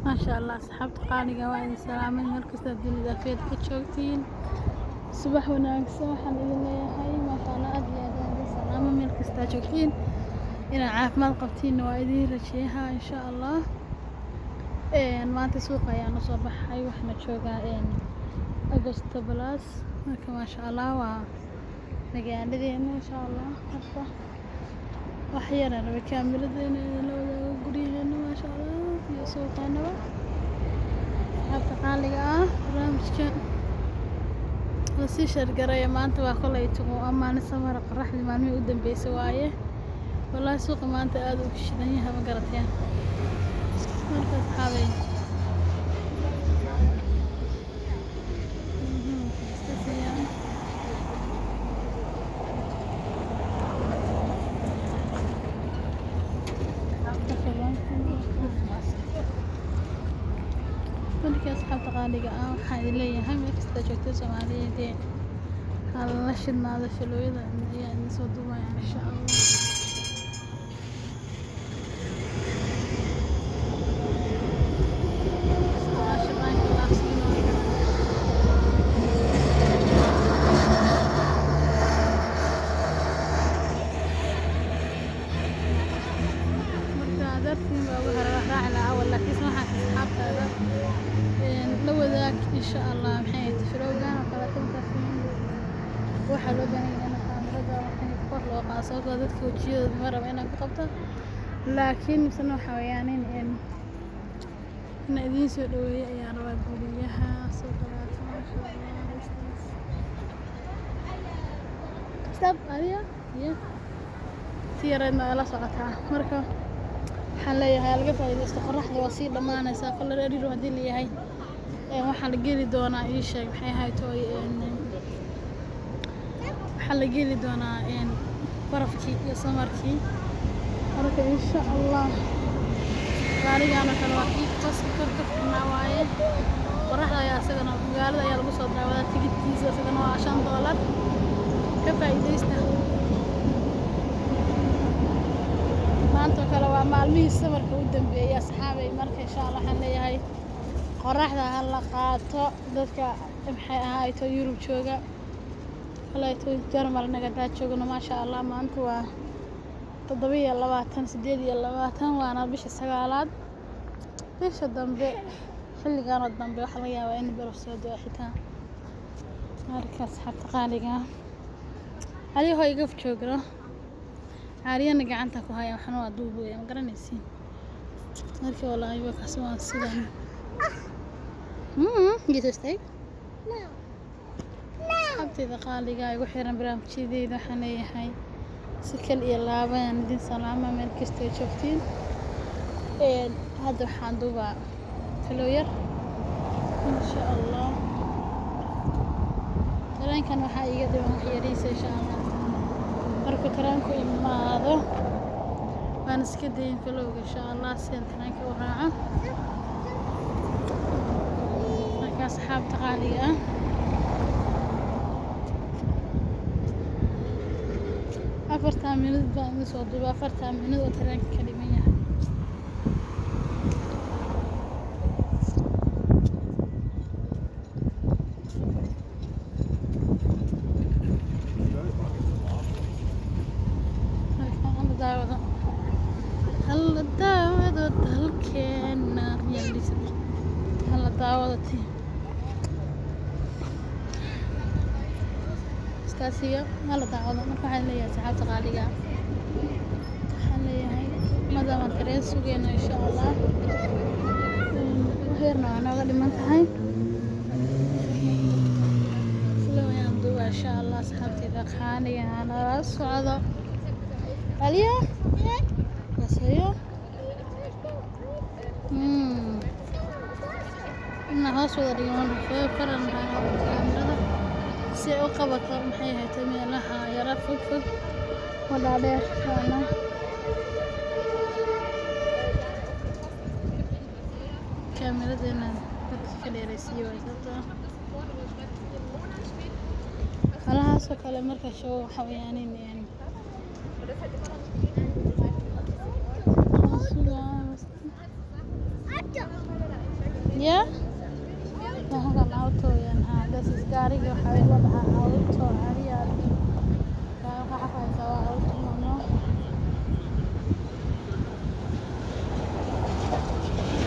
Maasha Allah, asxaabta qaaliga, waa idin salaamay meel kasta dunida feed ka joogtiin. Subax wanaagsan waxaan idin leeyahay. Maasha Allah, aad iyo aad aan idin salaamay meel kasta joogtiin. Inaad caafimaad qabtiinna waa idiin rajeeyaa, insha Allah. Maanta suuqa ayaan usoo baxay, waxaana joogaa Augustusplatz. Marka maasha Allah, waa magaaladeena, insha Allah. Marka wax yaraan rabay kaamiradeena inaan la wadaago guryaheena, maasha Allah, iyo suuqeenaba. Asxaabta qaaliga ah, barnaamijka lasii share gareeya. Maanta waa kolay tago, waa maalin samara, qoraxdii maalmihii u dambeysay waaye. Wallaahi suuqa maanta aad uu shidan yahay, ma garateen? Marka asxaabay, iska siiyaan. Markii asxaabta qaaliga ah, waxaan idin leeyahay meel kasta joogta Soomaaliyeed ee hala shidnaado. Filooyada ayaa idin soo duubaya, insha Allah. Shaqaanka laabsiinooyo. Marka dartiin baa ugu hore raaci lahaa awal, laakiin waxaan asxaabtaada la wadaag, insha Allah. Maxay ahayd filowgan oo kaleeto markaa fiirin, waxaa loo baahan yahay in kaamirada waxay kor loo qaado, sababtoo ah dadka wejiyadooda ma rabo inaan ku qabto. Laakiin misena waxa weeyaan in idiin soo dhaweeyo ayaan rabaa guryaha soo kaleeto, maasha Allah. Stop, adiga iyo si yareedna ay la socotaa. Marka waxaan leeyahay laga faa'iidaysto, qoraxda waa sii dhammaanaysaa. Kolle reer haddii leeyahay, waxaa la geli doonaa, ii sheeg maxay ahayd tooy, waxaa la geli doonaa barafkii iyo samarkii. Marka insha Allah, gaarigaan oo kale waa kii baska kor ka furnaa waaye. Qoraxda ayaa isagana magaalada ayaa lagu soo daawadaa. Tigidhkiisa isagana waa $5. Ka faa'iidaysta. Maanta oo kale waa maalmihii samarka u dambeeyay, asxaabay. Marka insha Allah waxaan leeyahay qoraxda ha la qaato. Dadka maxay ahayto Yurub jooga kaleeto, Jarmal nagadaa joogno, maasha Allah. Maanta waa 27, 28, waana bisha sagaalaad. Bisha dambe xilligan oo dambe waxaa laga yaabaa in baraf soo da'o xitaa. Marka asxaabta qaaliga ah, adigoo iga joogno, caariyana gacanta ku haya, waxna waa duubaya, ma garanaysiin? Marka wallaahi waa kaas, waa sidan. Gees istaag. Asxaabteyda qaaliga igu xiran barnaamijyadeyda, waxaan leeyahay si kal iyo laab ayaan idin salaama meel kasta ay joogtiin. Hadda waxaan duubaa kalo yar, insha Allah. Tareenkan waxaa iiga dhiman wax yariisa, insha Allah. Markuu tareenku imaado waan iska dayin vlog-ga, insha Allah, si aan tareenka u raaco. Marka asxaabta qaaliga ah, 4-taa minute baan idin soo duubay, 4-taa minute oo tareenka ka dhiman yahay. Marka hala daawado, hala daawado dalkeena yaalisa, hala daawado tii istaasiga, hala daawado. Marka waxaan leeyahay asxaabta qaaliga ah, waxaan leeyahay maadaama tareen sugayno, insha Allah, wax yarna waa nooga dhiman tahay. Vlog ayaan duubaa, insha Allah. Asxaabteyda qaaliga ah, nala socdo. Aliya kasayo ina hoos wada dhigan karan kaamirada si ay u qabato, maxay ahayd, meelaha yara fog fog oo dhaadheer, insha Allah. Kaamiradeena Idinka dheeraysiiyo waay, sababtoo ah halahaasoo kale marka show waxa weeyaan in sugaa ya halkan auto weeyaan. Ha, das ist gaariga waxaa la dhahaa auto ariya. Waxa ku haysaa waa auto mamo.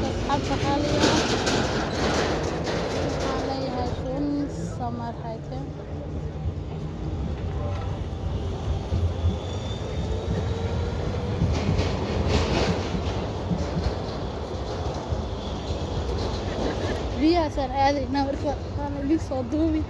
Asxaabta qaaliga ah, waxaan leeyahay schönen Sommer heute. Biyahaasaan aadaynaa, marka waan idin soo duubi.